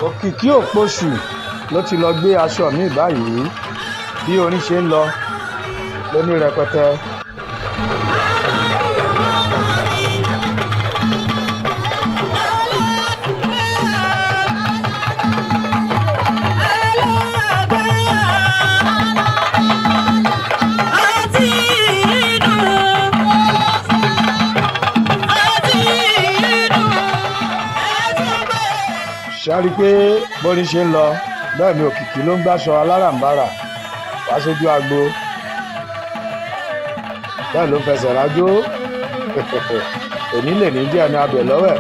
Òkìkí Òpoṣù ló ti lọ gbé aṣọ mi báyìí bí orin ṣe ń lọ lóní rẹpẹtẹ. Ṣáàrí pé bórin ṣe ń lọ bẹ́ẹ̀ ni Òkìkí ló ń gbàṣọ aláràǹbarà wá sójú agbo, bẹ́ẹ̀ ló ń fẹsẹ̀ rájò. Èní lè ní jẹ́ ẹni abẹ̀ lọ́wẹ̀,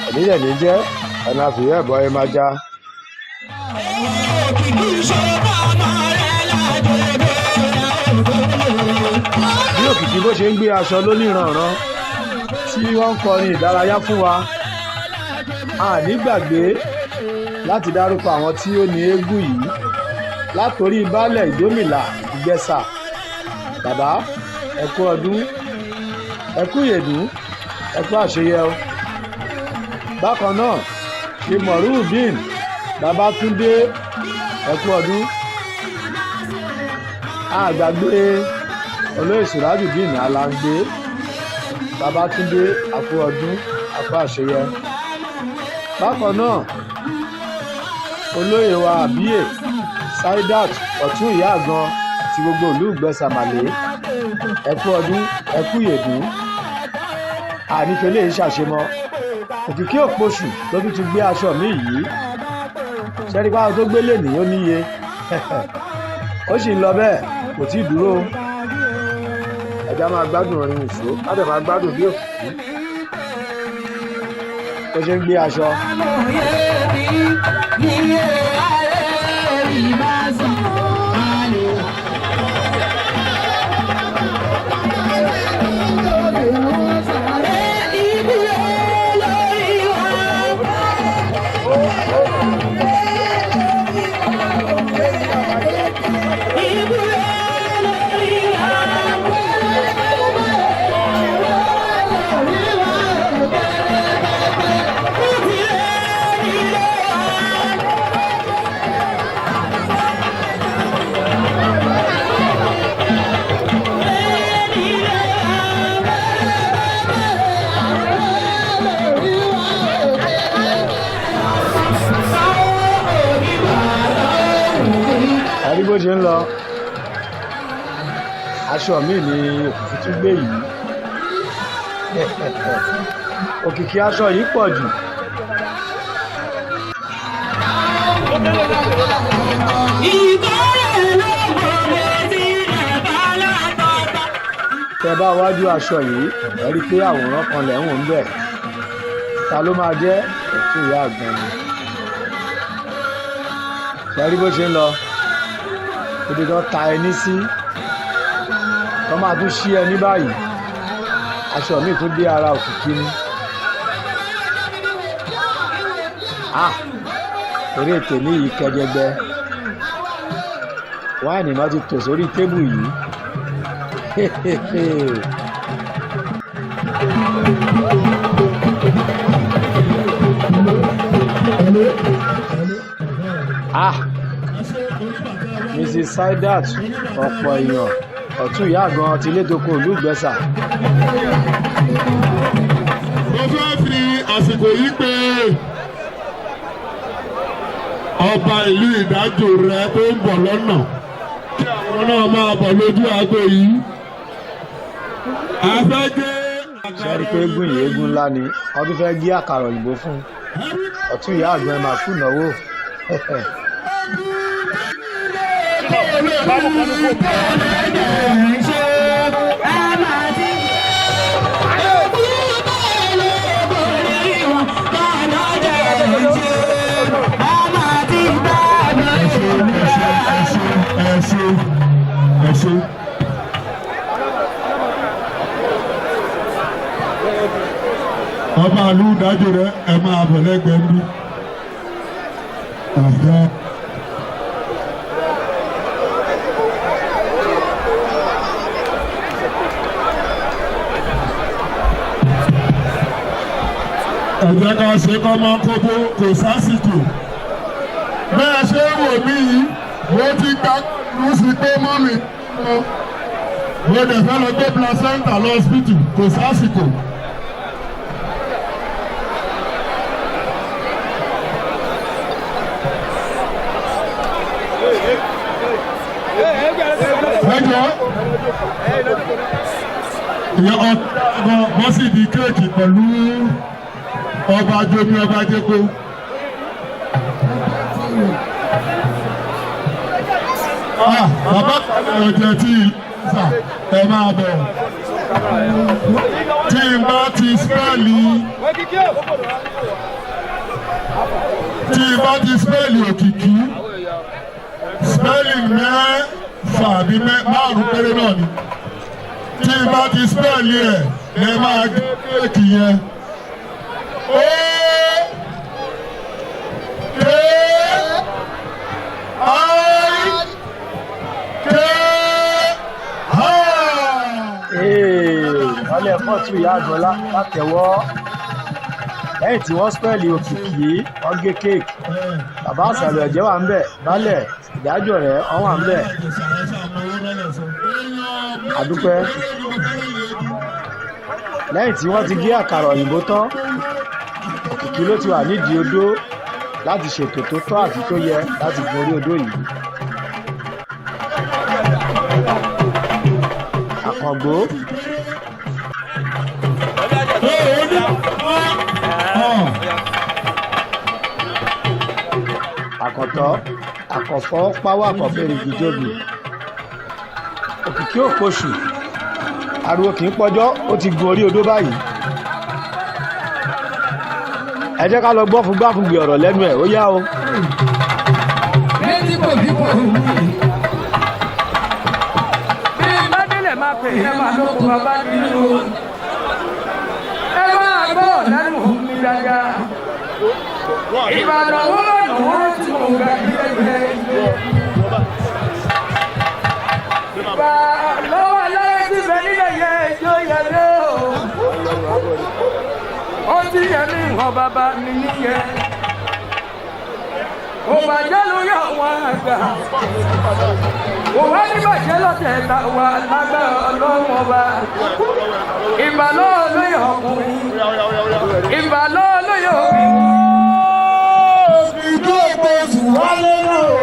èní lè ní jẹ́ ẹni àfìyẹ́ ẹ̀bọ ẹ máa já. Bí Òkìkí bó ṣe ń gbé aṣọ lóníranran tí wọ́n ń kọrin ìdárayá fún wa, a ní gbàgbé láti dárúkọ àwọn tí ó ní eégún yìí látòrí baálẹ̀ Ìdómìlà Ìgbẹ́sà. Bàbá, ẹ kú ọdún, ẹ kú ìyèdún, ẹ kú àṣeyẹ o. Bákan náà ṣe Mọ̀rúùdín Babátúndé, ẹ kú ọdún. A gbàgbé olóyè Sùràjùdín Aláǹgbé Babátúndé, a kú ọdún, a kú àṣeyẹ. Bákan náà olóyè wa àbíyè Saidat Ọ̀tún Ìyá Àgan ti gbogbo ìlú Ìgbẹ́sàmàlè, ẹ kú ọdún, ẹ kú ìyèdún. Ànífẹ́lẹ́ ṣàṣemọ. Òkìkí Òpoṣù ló tún ti gbé aṣọ mi yìí. Ṣẹ́ni pàwọn tó gbélé ní ó níye, ó sì ń lọ bẹ́ẹ̀, kò tí ì dúró. Ẹja máa gbádùn orin ìṣó, láti máa gbádùn bí Òkìkí ó ṣe ń gbé aṣọ. Ẹ̀rí bó ṣe ń lọ, aṣọ mi ni Òkìkí tún gbé yìí. Òkìkí aṣọ yìí pọ̀ jù. Tẹ bá wájú aṣọ yìí, ẹ rí i pé àwòrán kan lẹ̀ ń wò ń bẹ̀. Ta ló máa jẹ́? Ọ̀tún Ìyá Àgbọ̀n ni. Ṣe rí bó ṣe ń lọ, ibi tó ta ẹni sí, tó máa tún ṣí ẹni báyìí, aṣọ mi tún dé ara Òkìkí ni. Ah, eré tèmi yìí kẹjẹgbẹ. Wáìnì náà ti tò sórí tébù yìí. Ah, Mrs Saidat, ọ̀pọ̀ èèyàn, Ọ̀tún Ìyá Àgan ti létòkò ìlú Ìgbẹ́sà. Mo fẹ́ fi àsìkò yìí pé ọba ìlú Ìdájò rẹ tó ń bọ̀ lọ́nà, kí àwọn náà máa bọ̀ lójú agbo yìí. A fẹ́ gé. Ṣe rí i pé eégún yìí, eégún ńlá ni. Wọ́n tún fẹ́ gé àkàrà òyìnbó fún Ọ̀tún Ìyá Àgbọn. Ẹ̀ máa kú náwó. Ẹ ṣé, ẹ ṣé. Ọba ìlú Ìdájò rẹ, ẹ máa bọ̀ lẹ́gbẹ̀ẹ́ ń bí. Ẹ jẹ́ ká ṣe kọ́ máa kóbó, kò sásìkò. Bẹ́ẹ̀ ṣe ń wò mí yìí, mo ti gba lù sí pé mọ́mì mo dẹ̀ fẹ́ lọ gbé placenta lọ hospital, kò sásìkò. Ẹ jọ ìyẹn ọgbọ́n bọ́ sí di kéèkì pẹ̀lú ọba jomi ọba jẹ́kọ́. Bàbá ọ̀jẹ̀ tí sà ẹ máa bọ̀ tí n bá ti spẹ́ẹ̀lì tí n bá ti spẹ́ẹ̀lì òkìkí, spẹ́ẹ̀lì mẹ́fà àbí márùn-ún péré náà ni. Tí n bá ti spẹ́ẹ̀lì ẹ̀ lẹ́ máa gé kéèkì yẹn. O K I K H. Ọlẹ́ fọ́tù ìyá àgọ́lá látẹ̀wọ́ lẹ́yìn tí wọ́n spẹ́ẹ̀lì òkìkí, wọ́n gé kéèkì. Bàbá àṣàlù ẹ̀jẹ̀ wà ń bẹ̀, baálẹ̀ ìdájọ́ rẹ̀ wọ́n wà ń bẹ̀. Àdúpẹ́. Lẹ́yìn tí wọ́n ti gé àkàrà òyìnbó tán, òkìkí ló ti wà nídìí odó láti ṣètò tó tọ́ àti tó yẹ láti gun orí odó yìí. Àkàngbó. Àkàntọ́ àkànfọ́ páwọ́ àkànfẹ́rẹ́ ìjọbi òkìkí òpoṣù ariwo kì í pọjọ́, ó ti gun orí odó báyìí. Ẹ jẹ́ ká lọ gbọ́ fún gbáfúngbì ọ̀rọ̀ lẹ́nu ẹ̀, ó yá o. Méjì kò bí kò wù. Bí bá délẹ̀ máa pè é, máa lóko bàbá nínú. Ẹ máa gbọ́ lẹ́nu mi dáadáa. Ìbàdàn wọ́n nà wọ́n tí mo ga gbẹgbẹ. Ìgbà lọ́wọ́ aláyé ti bẹ nílẹ̀ yẹ ẹjọ́ yẹlé o. Ó ti yẹ mí ìwọ̀n bàbá mi níyẹn. Kò bàjẹ́ lórí àwọn àgbà. Kò wá ní bàjẹ́ lọ́tẹ̀ ta wà lágbára ọlọ́run ọba. Ìbà lọ́wọ́ lóye ọkùnrin. Ìbà lọ́wọ́ lóye obìnrin. Òbí ògbóṣù wálé náà o.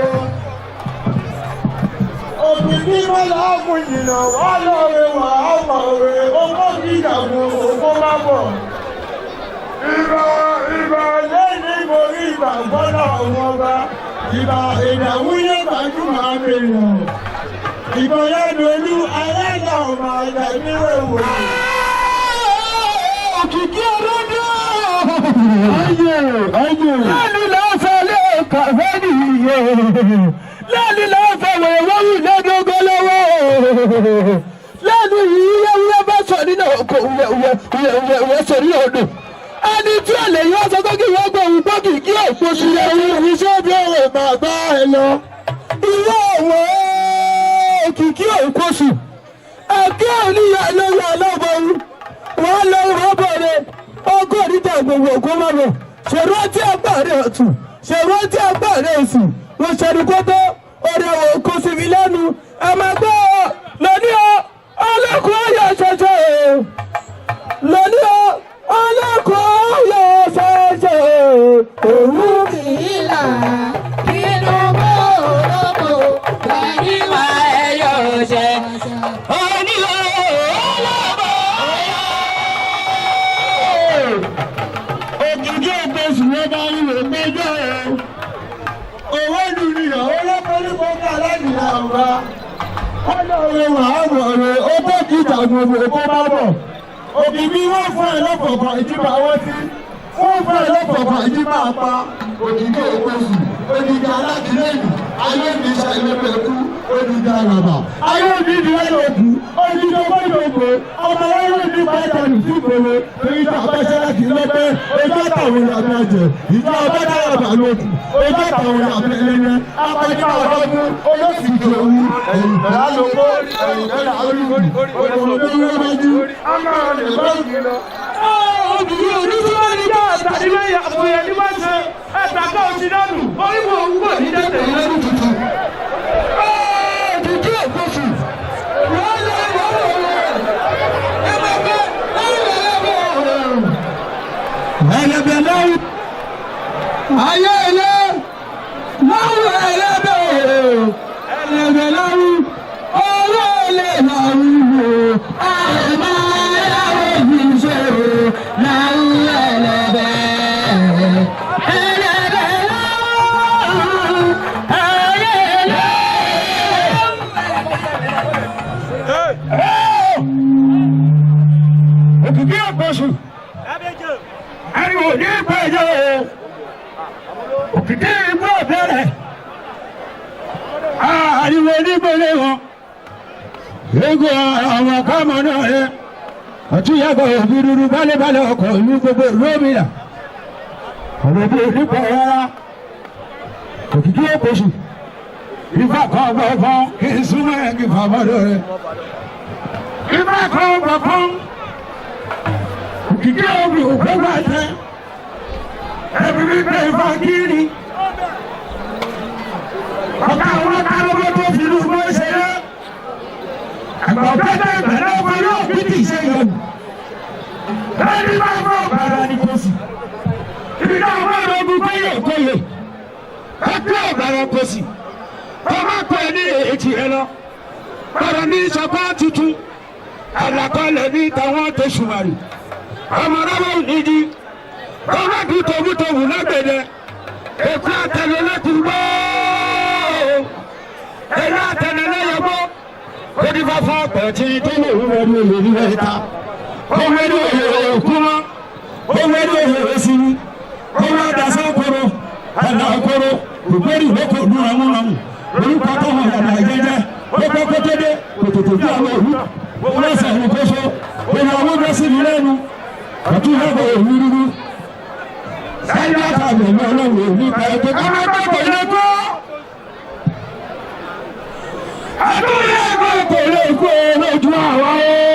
Òbí bímọ láàmú ìjìnà wà lóore wà á mọ̀ òwe owó ìdàgbò ògbó má bọ̀. Ìbà ìbà lẹ́yìn mo rí ìbà gbọ́dọ̀ àwọn ọba. Ìbà ìdàwúyé gbajúmọ̀ àmì èèyàn. Ìbà lẹ́nu olú aláìlá ọmọ àgbà níwèwò. Òkìkí ọlọ́dún. Ayé ayé. Lẹ́nu lọ́sọ̀ lé kàfé nìyẹn. Lẹ́nu lọ́sọ̀ wẹ̀wọ́wù lẹ́dọ̀gọ́ lọ́wọ́. Lẹ́nu yìí yẹ́wúyẹ́ bá sọ nínú oko wẹ̀wẹ̀wẹ̀ sọ nínú odò. Ẹni tí ò lè yọ sọ pé kí wọ́n gbọ́ òun gbọ́ kì kí òpó sí i. Iṣẹ́ bí òwe máa bá ẹ lọ. Ìwọ òwò òkìkí òkosù. Ẹ̀kẹ́ òníyà lórí aláboru. Wọ́n lọ rọ́bọ̀ rẹ̀. Ọgọ́ òdìjà gbogbo òkú mọ́bọ̀. Ṣèrò tí agbá rẹ̀ ọ̀tún. Ṣèrò tí agbá rẹ̀ òsì. Wọ́n ṣẹ̀rù kótó. Ọ̀rẹ́ wò kó sí mi lẹ́nu. Ẹ máa gbọ́ ọ lóní ọ. Ọlọ́kùn ọ̀yà ṣẹṣẹ. Lóní ọ. Ọlọ́kùn ọ̀yà ṣẹṣẹ. Òwú Ìlà kínú bòròbò gbàdíwà ẹyọ ṣẹ. Onílò olóbò. Òkìkí ògbóṣù wọn bá ń lò péjọ ẹ. Owó dùn ní ìyàwó lọ́pọ̀lọpọ̀ aláìníyà ọba. Ọlọ́run wà á bọ̀ rẹ̀ ó bó kí ìtàgùn òkú bá bọ̀. Òkìkí wọ́n fún ẹ lọ́pọ̀pọ̀ ìjìbá wọ́n tí. Wọ́n fún ẹ lọ́pọ̀pọ̀ ìjìbá pa. Òkìkí ògbóṣù òdìjà alátìlẹ́yìn ayé mi ṣàìlẹ́pẹ̀kú òdìjà àràbà. Ayé mi di ẹlòkù òdìjà ọgbọ́dọ̀gbò ọmọ ayé mi pàtàkì sí ìgboro èyí tó abẹ́sẹ̀ láti lọ́pẹ́ ojú àtàwọn ìlànà ẹ̀jẹ̀ ìjọ abẹ́dàràbà lókù ojú àtàwọn ìlànà ẹlẹ́yẹ apẹja ọ̀dọ́gbọ́n olóṣìṣẹ́ òwú ẹ̀yìn lálókó ẹ̀yìn lálókó olùdókòwò Obìnrin oníṣẹ́ ní ká. Àtàdé mẹ́yà àbòyẹ ní bá ṣe ẹ̀ta ká òsì dánù orí wo òwúrò ní dẹ́tẹ̀ yìí. Òkìkí òkòṣù wọ́n lọ wọ́n lọ ẹ̀mẹ̀kẹ́ ẹlẹ́bẹ̀ lọ́wọ́ ayé ilé lọ́wọ́ ẹlẹ́bẹ̀ ẹlẹ́bẹ̀ lọ́wọ́ ọlọ́ọ̀lẹ̀ lọ́wọ́ àmọ́ ẹ̀rọ ìṣe lọ́wọ́ ẹlẹ́bẹ̀ ẹlẹ́bẹ̀ lọ́wọ́ ayé ilé. Òkìkí òkòṣù ariwo ní ìpẹ́jọ́ òkìkí ìgbó bẹ̀rẹ̀ ariwo nígbòlé wọn ego àwọn kámọ náà rẹ ọtúnyàgò òbí dúdú balẹ̀balẹ̀ ọkọ̀ ìlú gbogbo ìlú òmìnira ọ̀rọ̀ bí onípa rárá. Òkìkí òkòṣù ifá kan gbọ̀ngàn kí n súnmọ́ ẹ̀ kí n fà mọ́dọ̀ rẹ ifá kan gbọ̀ngàn òkìkí òbí òkú bá tẹ ẹbí wípé ifá kiri ọ̀gá àwọn akárọ́gbó tó fi lù mọ́ ṣeré àgbà pẹ́pẹ́ ìgbàlẹ́ ọkọ̀ yóò fi tì ṣe yọ̀nù lẹ́ni bá fọ́ bàrà ní kò sí ibi náà wọ́n lọ ogun kóyè kóyè ẹgbẹ́ ọ̀bàrà kò sí ọmọ pẹ̀ ní èjì ẹ lọ bàrà ní ìṣọ̀kan tuntun àlàkọlẹ̀ ní tàwọn tó ṣùmàrì ọmọ rọ́bà nídìí ọmọ kì í tòwútòwú lágbẹ̀dẹ èkó àtẹnulẹ́kùn gbọ́ ẹ̀rọ àtẹnulẹ́yọgbọ́ ó dífá fún ọ̀pẹ̀ tí tó lè wúwo ní olè nílẹ̀ ìta ó wẹ́rú òye òkú mọ́ ó wẹ́rú òye òsì ni ó wá dasẹ́ koro ẹ̀nà koro ògbérì lóko dúnramúramù orúkọ tó hàn yàrá ìjẹjẹ ó pẹ́ kó tó dé kò tètè bí àwọn òwú ó lọ́sẹ̀ ní kóso òun àwọn ọmọ sí mi lẹ́nu ọtún lọ́bọ̀ òwú rúrú sẹ́yìn àtàwọn ọmọ ọlọ́run òní ká ètò ká má gbọ́ kò lè kó. Àdúrà ẹgbẹ́ kò lè kó lójú àwa o.